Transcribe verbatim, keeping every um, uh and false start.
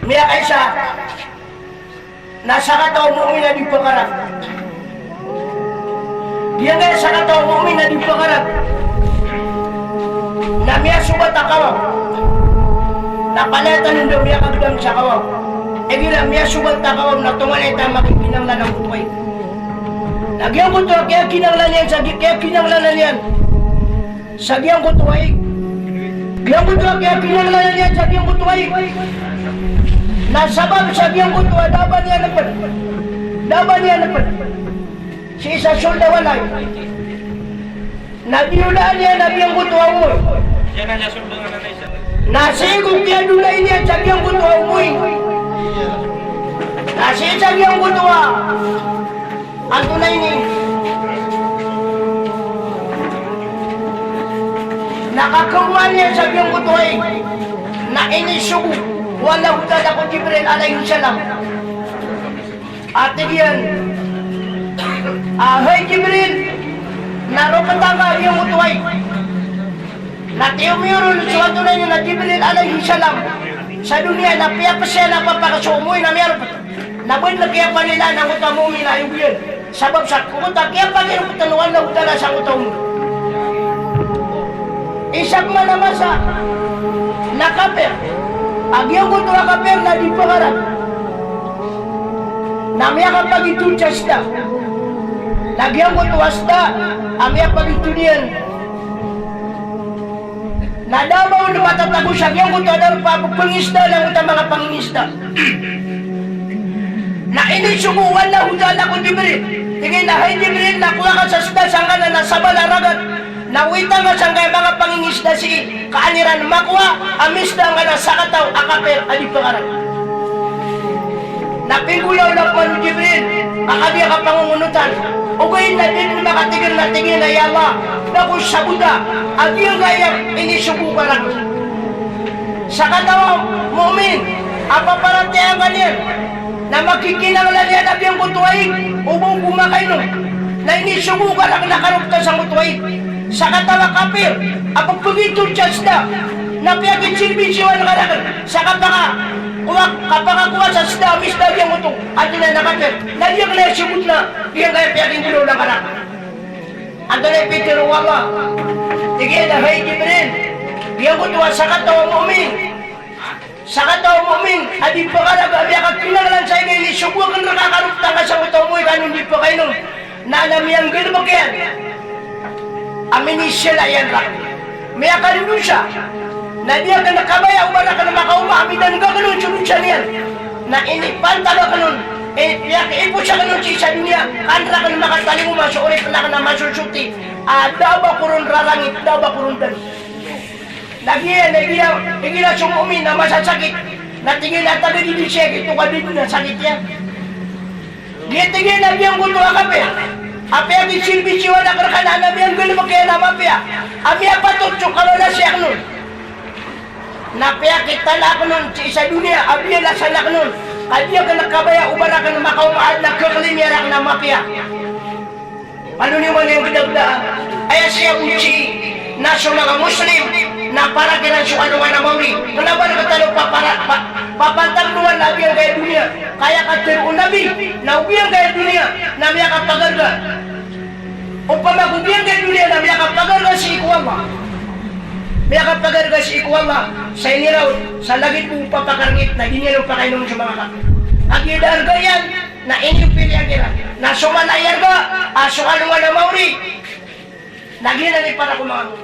Miyakaisa, na sakataw a mu'min a di pkarag. Giyangkaya sakataw a mu'min a di pkarag na miyasobat a kawam. Na palaya tano da miyakagdam sa kawam. Igira miyasobat a kawam na tonganay ta makikinanglan angkoto a ig. Na giyangkoto a kiyakinanglan iyan sa gi-, kiyakinanglan iyan sa giyangkoto a ig. Giyangkoto a kiyakinanglan iyan sa giyangkoto a ig na sabap sa giyangkoto a da a ba niyan pd, da a ba niyan pd sii sa sold a walay. Na diyolaan iyan a giyangkoto a omoy. Na sii ko kiyadolai niyan sa giyangkoto a omoy, na sii sa giyangkoto a antonaa ini, na kakaoma niyan sa giyangkoto a ig, na inisogo o Allahu Ta'ala ko Jibril alayhis salam. A tig iyan a, "Hay Jibril, na ropta ngka giyangkoto a ig." Na tiyomiyoron so antonaa ini na Jibril alayhis salam sa doniya na piyapasaya na papakasomoy na miyaropta. Na bn na kiyapanilaan angkoto a mu'min a ig iyan. Sabap sa giyangkoto a kiyapakiroptn o Allahu Ta'ala sangkoto a omoy. Isa pman a masa na kapir. A giyangkoto a kapir na di pkarag na miyakapagitod sa sda. Na giyangkoto a sda a miyapagitod iyan na da a ba on matatago sa giyangkoto a darpa a pngisda angkoto a manga pangingisda. Na inisogo o Allahu Ta'ala ko Jibril. Tig iyan a, "Hay Jibril, na kowa ka sa sda sangkanan a sabala ragat. Na owita ngka sangkaya manga pangingisda sii ka an iran makowa a misda angkanan a sakataw a kapir a di pkarag." Na pinggolaola pman o Jibril a kagiya kapangongonotan. Ogaid na di dn makatigr na tig iyan a, "Ya Allah, da ko sabota a giyangkaya inisogo ka rakn." Sakataw a mu'min a paparatiyaya ngka niyan na makikinanglan iyan a giyangkoto a ig o ba on ko makainom na inisogo ka rakn a karopta sangkoto a ig. Sakataw a kapir a pphagitod sa sda na piyakisilbisiwan ka rakn sa kapaka-, kowa, kapakakowa sa sda a misda giyangkoto. Antonaa na kapir na giyangkaya sabot na giyangkaya piyakinggolawla ka rakn. Antonaa i pitharo o Allah? Tig iyan a, "Hay Jibril, giyangkoto a sakataw a mu'min, sakataw a mu'min a di pkarag a miyakakinanglan sa ig a inisogo akn rka a karopta ngka sangkoto a omoy ka an on di pkainom, na, na miyanggalbk iyan a minisala iyan rakn. Miyakandosa. Na di akn kabaya o ba rakn makaoma a midanggagn on so dosa niyan. Na inipantag akn on, i-, piyakiipos akn on sii sa doniya, ka an rakn makatalingoma so oripn akn a masosoti a da a ba ko ron rarangit, da a ba ko ron dano." Na giya, na giya, igira so mu'min a masasakit, na tig iyan a, "Taga di di siya kito ka di dn a sakit iyan." Giya tig iyan a giyangkoto a kapir a piyakisilbisiwan akn rka na miyanggalbk iyan a mapiya a miyapatot so kawalasi akn on. Na piyakitala akn on sii sa doniya a biyalasan akn on ka di akn kabaya o ba rakn makaoma a adn a khaklaim iyan rakn a mapiya. Pano niyo man giyangkaya a aya siya bo sii na so manga Muslim na para kiran so alongan a maori. Kna ba rktano papara-, pa-, papantagn on a giyangkaya doniya. Ka aya katharo o Nabi na o giyangkaya doniya na miyakapagarga. Opama ko giyangkaya doniya na miyakapagarga sii ko Allah. Miyakapagarga sii ko Allah sa iniraot sa lagid bo o papakarngit na di niyan on pakainom so manga kapir. Kagiya da arga iyan, na inipiliyan kiran. Na so mala i arga a so alongan a maori na giyanan i para ko manga